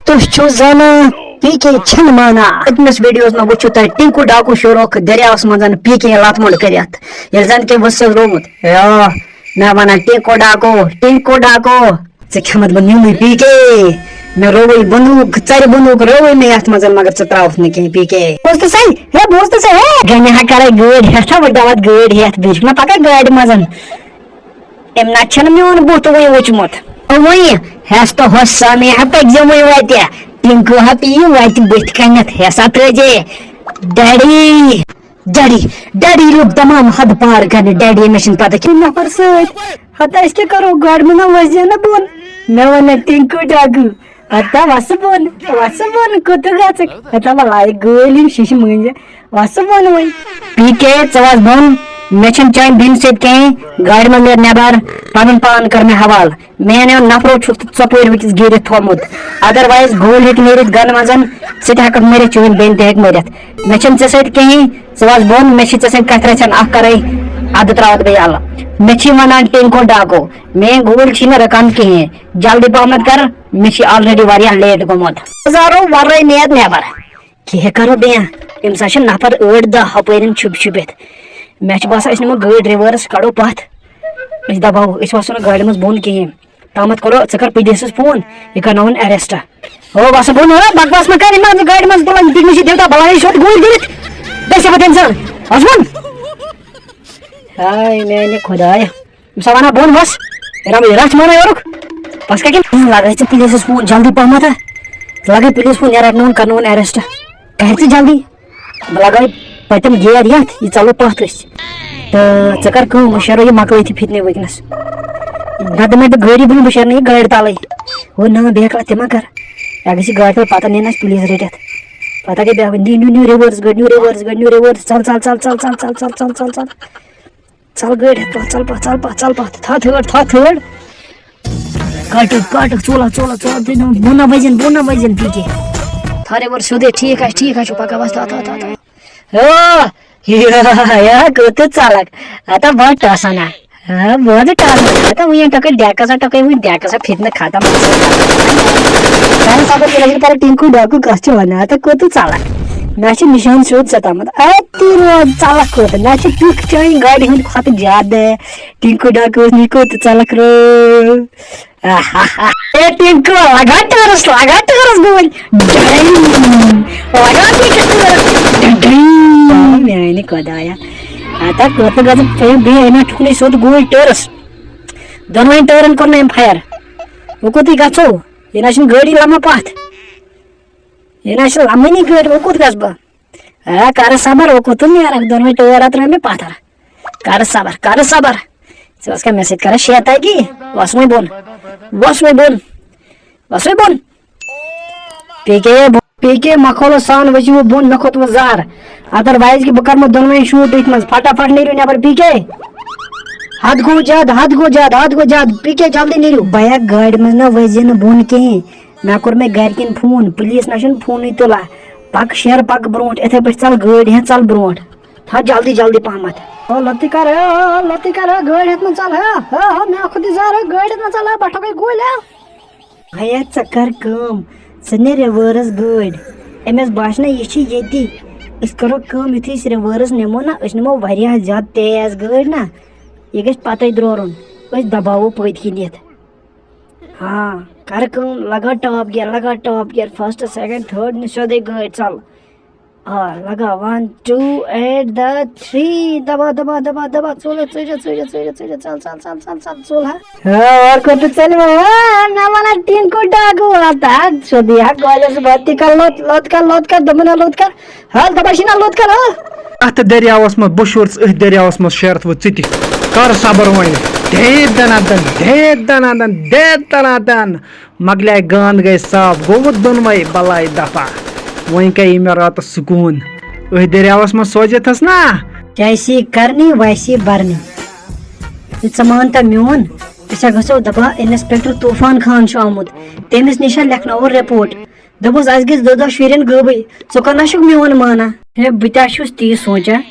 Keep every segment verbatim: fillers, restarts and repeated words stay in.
تُہۍ چھِو زانان، پی کے چھِنہٕ مانان۔ پٔتمِس ویڈیوَس منٛز وٕچھِو تۄہہِ ٹِنکو ڈاکو شوروکھ دٔریاوَس منٛز پی کے لَتہٕ موٚنڈ کٔرِتھ، ییٚلہِ زَن کہِ وٕژھ روومُت۔ یا، مےٚ وَنان، "ٹِنکو ڈاکو، ٹِنکو ڈاکو، ژٕ کھٮ۪مَتھ بہٕ نیوٗلٕے پی کے۔ مےٚ رووُے بنوٗک، ژَرِ بنوٗک رووُے مےٚ یَتھ منٛز، مگر ژٕ ترٛاوَتھ نہٕ کینٛہہ پی کے۔" بوز تہٕ سَے، ہے، بوز تہٕ سَے، ہے۔ گَنہِ ہا کَرَے گٲڑۍ ہٮ۪تھ ہا، بہٕ دَوَتھ گٲڑۍ ہٮ۪تھ، بیٚیہِ چھُکھ نہ پَکان گاڑِ منٛز۔ أمۍ نہ چھُنہٕ میون بُتھ وۄنۍ وُچھمُت۔ وۄنۍ ہٮ۪س تہٕ ہۄس سامی ہا پٔکۍ زِ وۄنۍ وَتہِ۔ ٹِنکو ہا پیٚیہِ وَتہِ بٕتھِ کَنٮ۪تھ، ہٮ۪س ہا ترٛٲوزِ۔ ڈیڈی، ڈیڈی، ڈیڈی لوٚگ تمام حد پار کرنہِ۔ ڈیڈی، مےٚ چھِنہٕ پتہ کہِ نفر سۭتۍ۔ ہتا أسۍ کیٛاہ کرو؟ گاڑِ منٛز نہ وَسہِ نہ بۄن۔ مےٚ ووٚن نہ ٹِنکو ڈاکو۔ ہتا وَسہٕ بۄن، وَسہٕ بۄن، کوٚت گژھکھ؟ ہتا وَلہٕ آیہِ گٲلۍ یِم شیٖشہٕ مٔنٛزۍ۔ وَسہٕ بۄن وۄنۍ۔ پی کے، ژٕ وَس بۄن، مےٚ چھَنہٕ چانہِ بیٚنہِ سۭتۍ کِہیٖنۍ، گاڑِ منٛز نیرٕ نٮ۪بر، پَنُن پان کَر مےٚ حوالہٕ۔ میٛانیو نفرو چھُکھ ژٕ ژۄپٲرۍ وٕنۍکٮ۪س گیٖرِتھ تھوٚومُت، otherwise گوٗلۍ ہیٚکہِ نیٖرِتھ گَنہٕ منٛز، ژٕ تہِ ہٮ۪کَکھ مٔرِتھ، چٲنۍ بیٚنہِ تہِ ہٮ۪کہِ مٔرِتھ۔ مےٚ چھَنہٕ ژےٚ سۭتۍ کِہیٖنۍ، ژٕ وَس بۄن، مےٚ چھِ ژےٚ سۭتۍ کَتھِ رَژھِ ہَن اَکھ کَرٕنۍ، اَدٕ ترٛاوَتھ بہٕ یَلہٕ۔ مےٚ چھی وَنان ٹِنکو ڈاکو، میٛٲنۍ گوٗلۍ چھی نہٕ رُکان کِہیٖنۍ، جلدی پَہمَتھ کَر، مےٚ چھی already واریاہ late گوٚمُت۔ ہزارو وَرٲے نیرِ نٮ۪بَر۔ کیٛاہ کَرو بیٚیہِ؟ أمِس ہا چھِ نفر ٲٹھ دَہ ہُپٲرٮ۪ن چھُپۍ چھُپِتھ۔ مےٚ چھُ باسان، أسۍ نِمو گٲڑۍ reverse، کَڑو پَتھ۔ أسۍ دَباوو، أسۍ وَسو نہٕ گاڑِ منٛز بۄن کِہیٖنۍ۔ تامَتھ کَرو، ژٕ کَر پُلیٖسَس فون، یہِ کَرناوُن arrest۔ او، وَسہٕ بۄن، ہا، بکواس مہ کَر، یِم مان ژٕ گاڑِ منٛز تُلان، پِکنِک چھِ دِوتا بَلایہِ چھِ گوٗلۍ دِتھ۔ بیٚیہِ چھِ پَتہٕ اِنسان۔ وَس بۄن۔ ہاے میٛانہِ خۄدایا۔ أمِس ہا وَنان بۄن وَس، رَمٕے رَچھ مانان یورُک۔ بَس کیٛاہ کِنہٕ لَگٲے ژٕ پُلیٖسَس فون جلدی پَہمَتھ ہا۔ ژٕ لَگٲے پُلیٖس فون، یہِ رَٹناوُن، کَرناوُن arrest۔ کَرِ ژٕ جلدی۔ بہٕ لَگاوٕ پٔتِم gear یَتھ، یہِ ژَلو پَتھ أسۍ۔ تہٕ ژٕ کَر کٲم، أسۍ شیرو یہِ مۄکلٲیتھٕے فِتنہٕ وٕنکیٚنَس۔ نَتہٕ دِمَے بہٕ گٲڑی برٛونٛہہ، بہٕ شیرنہٕ یہِ گٲڑۍ تَلَے۔ ہو نہ، بیٚیہِ ہٮ۪کہٕ تہِ ما کَر۔ یا گژھِ یہِ گاڑِ تَل پَتہٕ نِن اَسہِ پُلیٖس رٔٹِتھ۔ پَتہٕ گٔے بیٛاکھ، نِو، نِو، نِو، reverse گٲڑۍ، نِو، reverse گٲڑۍ، نِو، reverse، ژَل، ژَل، ژَل۔ ژَل گٲڑۍ ہٮ۪تھ پَتھ، ژَل پَتھ، ژَل پَتھ، ژَل پَتھ، تھَتھ ہٲڑ، تھَتھ ہٲڑ۔ کَٹُک، کَٹُک، ژولا، ژولا، ژولا، دِنہٕ، بۄن نہ وَزٮ۪ن، بۄن نہ وَزٮ۪ن پی کے۔ تھاو reverse سیوٚدُے، ٹھیٖک آسہِ، ٹھیٖک آسہِ چھُ، پَکان بَس، تھاو، تھاو، تھاو، تھاو۔ ہو، یا، یا، کوٚت ژَلَکھ؟ ہتا بہٕ ٹَسَن ہا۔ ہا، بہٕ ٹَسَن۔ ہتا وٕنۍ ٹۄکٕے ڈٮ۪کَس ہا، ٹۄکٕے وٕنۍ ڈٮ۪کَس ہا، فِتنہٕ ختم۔ خبر یہِ لَگہِ پَتہٕ ٹِنکوٗ ڈاکوٗ کَس چھِ وَنان، ہتا کوٚت ژَلَکھ؟ مےٚ چھِ نِشان سیوٚد ژےٚ تامَتھ۔ اَتی روز ژَلَکھ کوٚت؟ مےٚ چھِ ٹیُک چٲنۍ گاڑِ ہُنٛد کھۄتہٕ زیادٕ۔ ٹِنکوٗ ڈاکوٗ اوس نہٕ کوٚت ژَلَکھ رو۔ اے ٹِنکوٗ، لگا ٹٲرس، لگا ٹٲرس گوٗلۍ۔ ڈرِنگ۔ لگا ٹِنکوٗ ٹٲرس۔ ڈرِنگ۔ میٛانہِ خۄدایا۔ ہتا کوٚت نہٕ گژھُن، تٔمۍ بیٚیہِ أمۍ ٹھُکنٕے سیوٚد گوٗلۍ ٹٲرس۔ دۄنوَے ٹٲرن کوٚر مےٚ أمۍ fire۔ وۄنۍ کوٚتٕے گژھو؟ یہِ نہ چھِنہٕ گٲڑی لَمان پَتھ۔ یہِ نہ چھِ لَمٲنی گٲڑۍ، وۄنۍ کوٚت گژھٕ بہٕ؟ اے، کر صبر، وۄنۍ کوٚت نیرکھ؟ دۄنوَے ٹٲر ہا ترٲے مےٚ پتھر۔ کر صبر، کر صبر۔ ژٕ ٲسکھا مےٚ سۭتۍ کران شیطٲنی؟ وَس وۄنۍ بۄن۔ وَس وۄنۍ بۄن۔ وَس وۄنۍ بۄن۔ پی کے، پی کے، مہ کھولو سان ؤسِو بۄن، مےٚ کھوٚت وۄنۍ زہر۔ Otherwise کہِ بہٕ کرمو دۄنوَے shoot أتھۍ منٛز۔ فٹافٹ نیٖرِو نٮ۪بر، پی کے۔ حد گوٚو زیادٕ، حد گوٚو زیادٕ، حد گوٚو زیادٕ۔ پی کے، جلدی نیٖرِو۔ بیا گاڑِ منٛز نہ ؤسۍ زِ نہٕ بۄن کِہیٖنۍ۔ مےٚ کوٚر مےٚ گرِکٮ۪ن فون، پُلیٖس نہ چھُنہٕ فونٕے تُلان۔ پَکھ شیر، پَکھ برونٛٹھ، یِتھَے پٲٹھۍ ژَل گٲڑۍ ہٮ۪تھ، ژَل برونٛٹھ۔ تھا جلدی، جلدی پَہمَتھ۔ او لٔتی کر، او لٔتی کر، او گٲڑۍ ہٮ۪تھ منٛز ژَل، ہا، ہا، ہا، مےٚ کھوٚت یہِ زَہر، او گٲڑۍ ہٮ۪تھ منٛز ژَل، ہا، بَٹھوکَے گوٗلۍ، ہا۔ ہیا، ژٕ کر کٲم، ژٕ نہِ reverse گٲڑۍ۔ أمِس باسہِ نہ یہِ چھِ ییٚتی۔ أسۍ کَرو کٲم، یُتھُے أسۍ reverse نِمو نہ، أسۍ نِمو واریاہ زیادٕ تیز گٲڑۍ نہ، یہِ گژھِ پَتَے درٛورُن۔ أسۍ دَباوو پٔتۍ کِنۍ یِتھ۔ ہاں، کر کٲم، لگا top gear، لگا top gear، first، second، third، نہِ سیوٚدُے گٲڑۍ ژَل۔ آ، لگا، one، two، and the three، دبا، دبا، دبا، دبا، ژوٚل، ژٔجا، ژٔجا، ژٔجا، ژٔجا، ژَل، ژَل، ژَل، ژَل، ژَل، ژوٚل ہا۔ ہاں، اور کوٚت ژَلہِ وۄنۍ؟ ہاں، مےٚ وَنان ٹِنکو ڈاکو واتان، سیوٚدُے ہا گۄڈٕ اوس بہٕ تہِ کَرٕ لوٚت، لوٚت کَر، لوٚت کَر، دوٚپُن ہا لوٚت کَر۔ ہل، دَپان چھِنہ لوٚت کَر، ہل۔ اَتھ دٔریاوَس منٛز، بہٕ شوٗرُس أتھۍ دٔریاوَس منٛز شیرَتھ وۄنۍ ژٕ تہِ۔ کَر صبر وۄنۍ۔ دے دَنَدَن، دے دَنَدَن، دے دَنَدَن۔ مۄکلیٛاے گانٛد گٔے صاف، گوٚو وۄنۍ دۄنوَے بَلاے دَفعہ۔ وۄنۍ کَرِ یہِ مےٚ راتَس سکوٗن۔ أتھۍ دٔریاوَس منٛز سوزِتھَس نا۔ جیسی کرنی ویسی برنی۔ یہِ ژٕ مان تہٕ میون، أسۍ ہا گژھو دَپان اِنسپیکٹر طوٗفان خان چھُ آمُت، تٔمِس نِش ہا لیکھناوو report۔ دوٚپُس، "اَسہِ گٔژھۍ زٕ دۄہ شُرٮ۪ن غٲبٕے، ژٕ کَر نہ چھُکھ میون مانان؟" ہے، بہٕ تہِ ہا چھُس تی سونٛچان۔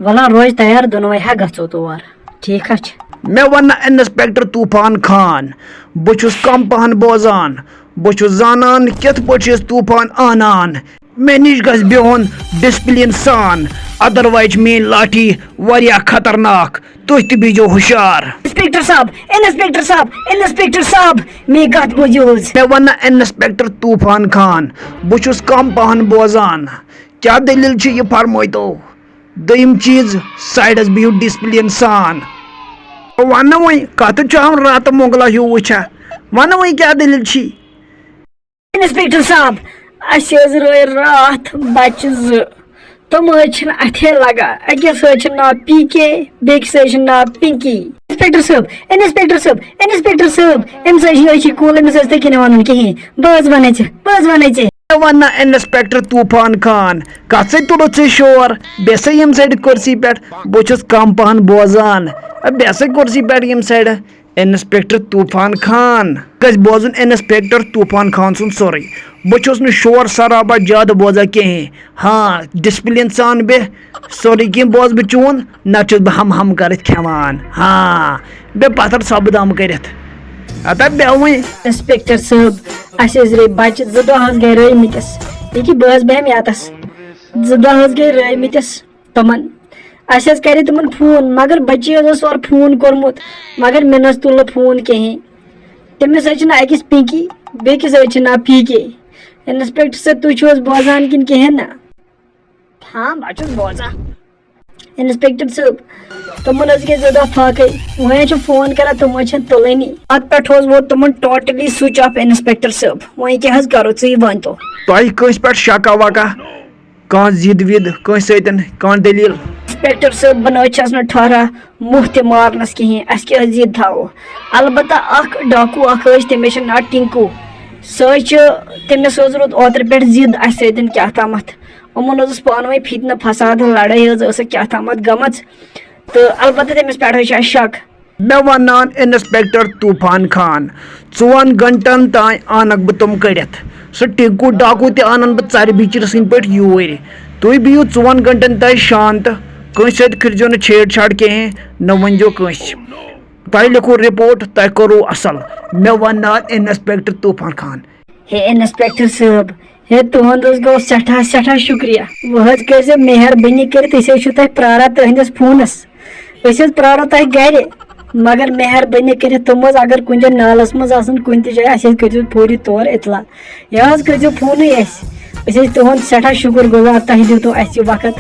وَلہٕ روزِ تیار، دۄنوَے ہا گژھو تور۔ ٹھیٖک ہا چھُ۔ مےٚ وَن نہٕ اِنسپیکٹر طوٗفان خان، بہٕ چھُس کَم پَہَن بوزان۔ بہٕ چھُس زانان کِتھ پٲٹھۍ چھِ أسۍ طوٗفان آنان۔ مےٚ نِش گژھِ بِہُن ڈسپلن سان، otherwise چھِ میٲنۍ لاٹھی واریاہ خطرناک۔ تُہۍ تہِ بِہزیو ہُشار۔ انسپیکٹر صاحب، انسپیکٹر صاحب، انسپیکٹر صاحب، میٲنۍ کتھ بوٗزِو حظ۔ مےٚ وَن نہ انسپیکٹر طوٗفان خان، بہٕ چھُس کم پہن بوزان۔ کیٛاہ دٔلیٖل چھِ یہِ فرمٲیتو؟ دوٚیِم چیٖز، سایڈس بِہِو ڈسپلن سان۔ وَن نہ وۄنۍ، کتھ چھُ ہم راتہٕ مۄغلہ ہیوٗ وٕچھان؟ وَن نہ وۄنۍ کیٛاہ دٔلیٖل چھی؟ انسپیکٹر صاحب، اسہِ حظ رٲے راتھ بچہِ زٕ۔ تِم حظ چھِنہٕ اتھے لگان۔ أکِس حظ چھُ ناو پی کے، بیٚکِس حظ چھُ ناو پِنکی۔ انسپیکٹر صٲب، انسپیکٹر صٲب، انسپیکٹر صٲب، أمِس حظ چھِ أچھی کول، أمِس حظ تٔکی نہٕ ونُن کِہیٖنۍ۔ بہٕ حظ ونَے ژےٚ، بہٕ حظ ونَے ژےٚ۔ مےٚ وَن نہ انسپیکٹر طوٗفان خان، کتھ سۭتۍ تُلُتھ ژےٚ شور؟ بیٚہہ سا ییٚمہِ سایڈٕ کُرسی پٮ۪ٹھ، بہٕ چھُس کم پہن بوزان۔ بیٚہہ سا کُرسی پٮ۪ٹھ ییٚمہِ سایڈٕ۔ انسپیکٹر طوٗفان خان۔ گژھِ بوزُن انسپیکٹر طوٗفان خان سُنٛد سورُے۔ بہٕ چھُس نہٕ شور سرابہ زیادٕ بوزان کِہیٖنۍ۔ ہاں، ڈسپلن سان بیٚہہ، سورُے کینٛہہ بوزٕ بہٕ چون، نتہٕ چھُس بہٕ ہم ہم کٔرِتھ کھٮ۪وان۔ ہاں، بیٚہہ پتھر سۄبہٕ دم کٔرِتھ۔ ہتا بیٚہہ وۄنۍ۔ انسپیکٹر صٲب، اسہِ حظ رٔے بچہِ، زٕ دۄہ حظ گٔے رٲومٕتِس۔ ییٚکیٛاہ بہٕ حظ بیٚہمہٕ ییٚتس۔ زٕ دۄہ حظ گٔے رٲومٕتِس۔ تِمن، اسہِ حظ کرے تِمن فون، مگر بچی حظ اوس اورٕ فون کوٚرمُت، مگر مےٚ نہ حظ تُل نہٕ فون کِہیٖنۍ۔ تٔمِس حظ چھِ ناو أکِس پِنکی، بیٚکِس حظ چھِ ناو پی کے۔ انسپیکٹر صٲب، تُہۍ چھِو حظ بوزان کِنہٕ کِہیٖنۍ نہٕ؟ ہاں، بہٕ چھُس بوزان۔ انسپیکٹر صٲب، تِمن حظ گٔے زٕ دۄہ فاقے، وۄنۍ حظ چھِ فون کران، تِم حظ چھِنہٕ تُلٲنی۔ اتھ پٮ۪ٹھ حظ ووت تِمن totally switch off۔ انسپیکٹر صٲب، وۄنۍ کیٛاہ حظ کرو، ژٕے ؤنۍ تو۔ تۄہہِ کٲنٛسہِ پٮ۪ٹھ شکا وکا؟ کانٛہہ ضد وِد کٲنٛسہِ سۭتۍ، کانٛہہ دٔلیٖل؟ انسپیکٹر صٲب، بہٕ نہ حظ چھَس نہٕ ٹھہران موٚہ تہِ مارنَس کِہیٖنۍ، اَسہِ کیٛاہ ضد تھاوو؟ البتہ اَکھ ڈاکوٗ اَکھ حظ، تٔمِس چھُ ناو ٹِنکوٗ، سُہ حظ چھُ، تٔمِس حظ روٗد اوترٕ پٮ۪ٹھ ضد اَسہِ سۭتۍ کیٛاہ تامَتھ، یِمَن حظ اوس پانہٕ ؤنۍ فِتنہٕ فساد، لڑٲے حظ ٲسٕکھ کیٛاہ تامَتھ گٔمٕژ، تہٕ البتہ تٔمِس پٮ۪ٹھ حظ چھُ اَسہِ شک۔ مےٚ وَنان انسپیکٹر طوفان خان، ژۄن گھنٹن تام آنکھ بہٕ تِم کٔڑِتھ۔ سُہ ٹِنکوٗ ڈاکوٗ تہِ آنن بہٕ ژرِ بِچرِ سٕنٛدۍ پٲٹھۍ یوٗرۍ۔ تُہۍ بِہِو ژۄن گھنٹن تام شانت، کٲنٛسہِ سۭتۍ کٔرۍزیو نہٕ چھیڑ چھاڑ کِہیٖنۍ، نہ ؤنۍزیو کٲنٛسہِ۔ تۄہہِ لیکھو رپورٹ، تۄہہِ کوٚروٕ اصل۔ مےٚ وَنان انسپیکٹر طوفان خان۔ ہے انسپیکٹر صٲب، ہے تُہُنٛد حظ گوٚو سٮ۪ٹھاہ سٮ۪ٹھاہ شُکریہ۔ وۄنۍ حظ کٔرۍزیو مہربٲنی کٔرِتھ، أسۍ حظ چھِو تۄہہِ پرٛاران تُہٕنٛدِس فونس۔ أسۍ حظ پرٛارو تۄہہِ گرِ، مگر مہربٲنی کٔرِتھ تِم حظ اگر کُنہِ جایہِ نالس منٛز آسن کُنہِ تہِ جایہِ، اَسہِ حظ کٔرۍزیو فوری طور اطلاع۔ یا حظ کٔرۍزیو فونٕے اَسہِ، أسۍ حظ چھِ تُہُنٛد سٮ۪ٹھاہ شُکُر گُزار، تۄہہِ دیُتوٕ اَسہِ یہِ وقت۔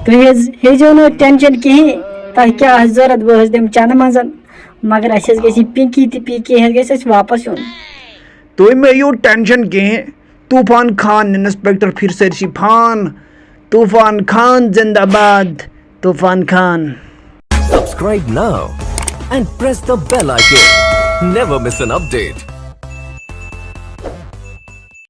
تُہۍ حظ ہیٚزیو نہٕ ٹٮ۪نشن کِہیٖنۍ، تۄہہِ کیٛاہ آسہِ ضوٚرَتھ، بہٕ حظ دِمہٕ چنٛدٕ منٛزن، مگر اَسہِ حظ گژھِ یہِ پِنکی تہٕ پی کے حظ گژھِ اَسہِ واپس یُن۔ تُہۍ مہ ہیٚیِو ٹٮ۪نشن کِہیٖنۍ، طوفان خان انسپیکٹر پھِر سٲرسٕے فان۔ طوفان خان زندہ باد۔ طوفان Khan. Subscribe now and press the bell icon. Never miss an update.